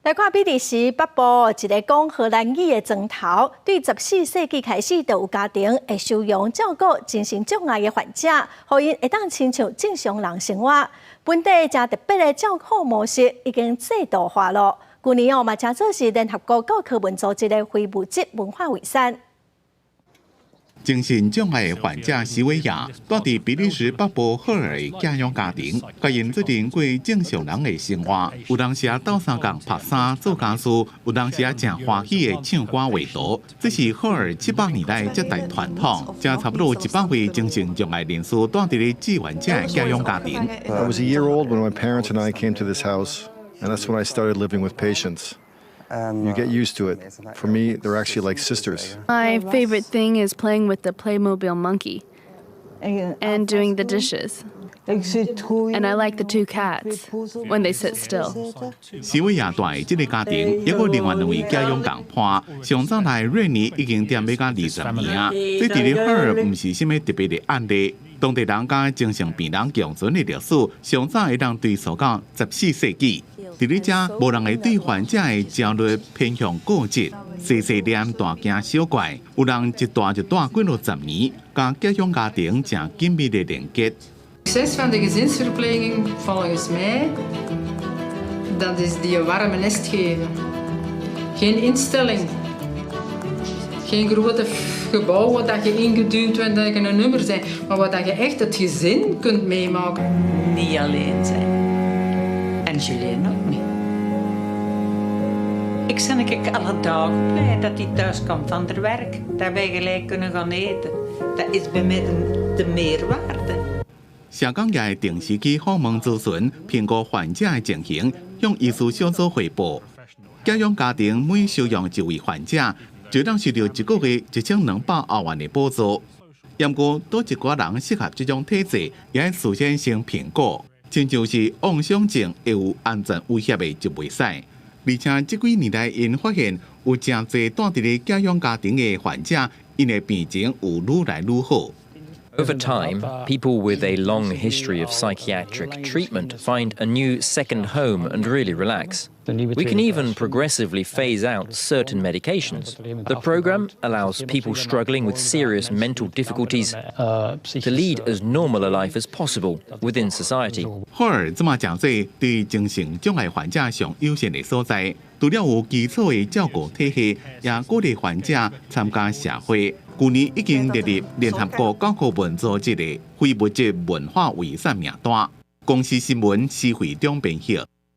來看比利時北部一个講荷蘭語的莊頭，對14世紀開始就有家庭會收容照顧精神障礙的患者，予𪜶會當親像正常人生活。本地誠特別的照顧模式已經制度化囉。舊年哦嘛，成做是聯合國教科文組織的非物質文化遺產。精神障礙的患者斯維亞，蹛佇比利時北部赫爾的寄養家庭，共𪜶做陣過正常人的生活。有當時鬥相共曬衫做家事，有當時誠歡喜的唱歌畫圖。這是赫爾700年來這代傳統，這差不多100位精神障礙人士蹛佇咧志願者的寄養家庭。 I was a year old when my parents and I came to this house, and that's when I started living with patients. You get used to it. For me, they're actually like sisters. My favorite thing is playing with the Playmobil monkey and doing the dishes. And I like the two cats when they sit still. 斯維亞蹛的這个家庭，猶閣有另外兩位寄養仝伴。上早來瑞尼已經踮欲到20年啊，這佇咧赫爾毋是啥物特別的案例。當地人佮精神病人共存的歷史，上早會當追溯到14世紀。佇咧遮，無人會對患者的焦慮偏向固執，細細念大驚小怪，有人一蹛就蹛幾落十年，佮寄養家庭誠緊密的連結。 Succes van de gezinsverpleging, volgens mij, dat is die een warme nest geven. Geen instelling. Geen grote gebouwen dat je ingeduwd wordt, dat je een nummer bent. Maar wat dat je echt het gezin kunt meemaken. Niet alleen zijn. En Julien ook niet. Ik ben ik alle dagen blij dat hij thuis komt van het werk. Dat wij gelijk kunnen gaan eten. Dat is bij mij de meerwaarde. 社工也會定時去訪問諮詢，評估患者的情形，向醫師小組匯報。寄養家庭每收容一位患者，就當收到一個月1200歐元的補助。毋過，佗一寡人適合這種體制，也愛事先先評估，親像是妄想症會有安全威脅的就袂使。而且這幾年來，𪜶發現有誠濟蹛佇咧寄養家庭的患者，𪜶的病情有愈來愈好。 Over time, people with a long history of psychiatric treatment find a new second home and really relax. We can even progressively phase out certain medications. The program allows people struggling with serious mental difficulties to lead as normal a life as possible within society. 赫爾這馬誠濟對精神障礙患者上友善的所在，除了有基礎的照顧體系，也鼓勵患者參加社會。舊年已經列入聯合國教科文組織的非物質文化遺產名單。公視新聞施惠中編譯。